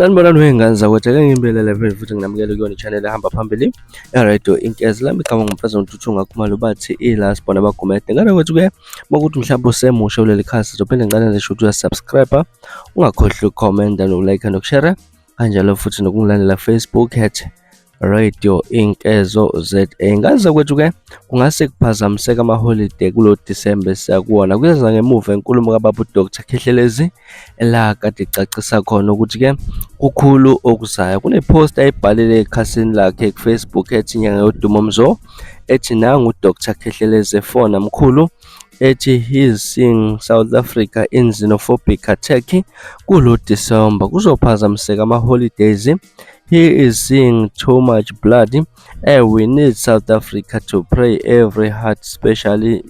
Sanibonani wey'ngane zakwethu, ake ngimbelele phela futhi nginamukele kuyona i-channel ehamba phambili e-radio Inkezi. Lami igama nguMfeza Ntuthu Khumalo, bathi ila sibona abagumede. Ngane kwethu-ke, uma kuthi mhlawumbe usemusha kuleli khasi, uzophinde ngicela nje ukuthi uyasubscribe, ungakhohlwa ukukhomenta nokulike nokushare, kanjalo futhi nokungilandela Facebook @radioInkezo ZA. Ngane zakwethu-ke, kungase kuphazamiseke amaholide kulo Disemba esiya kuwona. Kuyeza ngemuva inkulumo kababa uDr Khehlelezi la kade icacisa khona ukuthi-ke kukhulu okuzayo. Kunepost ayibhalile ekhasini lakhe ku-Facebook ethi inyanga yodumo mzo, ethi nangu uDr Khehlelezi efona mkhulu, ethi he is seeing South Africa in xenophobic attack kulo December, kuzophazamiseka ama-holidays. He is seeing too much blood. We need South Africa to pray every heart, especially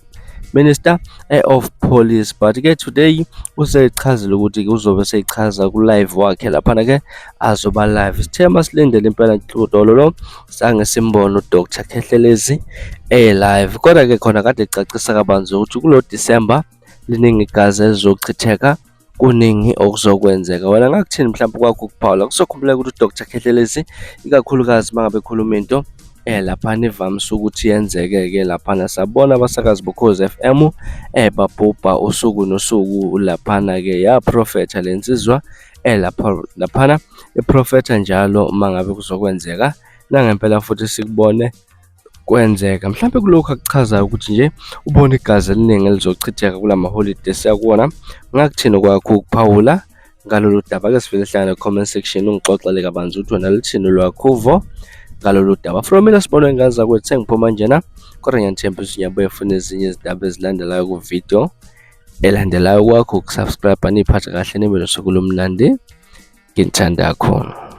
Minister of Police. But ke today usechazile ukuthi uzobe seyichaza ku live wakhe laphana ke azoba live. Sithe masilindele impela nhlukodolo sange simbone uDr Khehlelezi e live, kodwa ke khona kade ecacisa kabanzi ukuthi kulo December liningi igazi elizochitheka, kuningi okuzokwenzeka. Wena ngakuthini mhlawumbe kwakho ukuphawula? Kusokhumbuleka ukuthi uDr Khehlelezi, ikakhulukazi mangabe ekhuluma into laphana, ivamise ukuthi yenzeke-ke laphana. Sabona abasakazi boKhozi FM babhubha usuku nosuku laphana-ke, yaprofetha le nsizwa lapha laphana, iprofetha njalo uma ngabe kuzokwenzeka, nangempela futhi sikubone kwenzeka. Mhlawumbe kulokhu akuchazayo ukuthi nje ubona igazi eliningi elizochitheka kula maholide esiya kuwona, ngakuthini kwakho ukuphawula ngalolu daba? Ake sivele hlangane comment section, ungixoxele kabanzi ukuthi wena luthini lwakho uvo ngalolu daba. From mina sibonwe ngane zakwethu, sengiphuma njena, kodwa ngiyanithemba ukuthi ngiyabuya funa ezinye izindaba ezilandelayo ku-video elandelayo. Kwakho ukusubscribe, niyiphathe kahle, nibe nosuku lomnandi. Nginithanda kakhulu.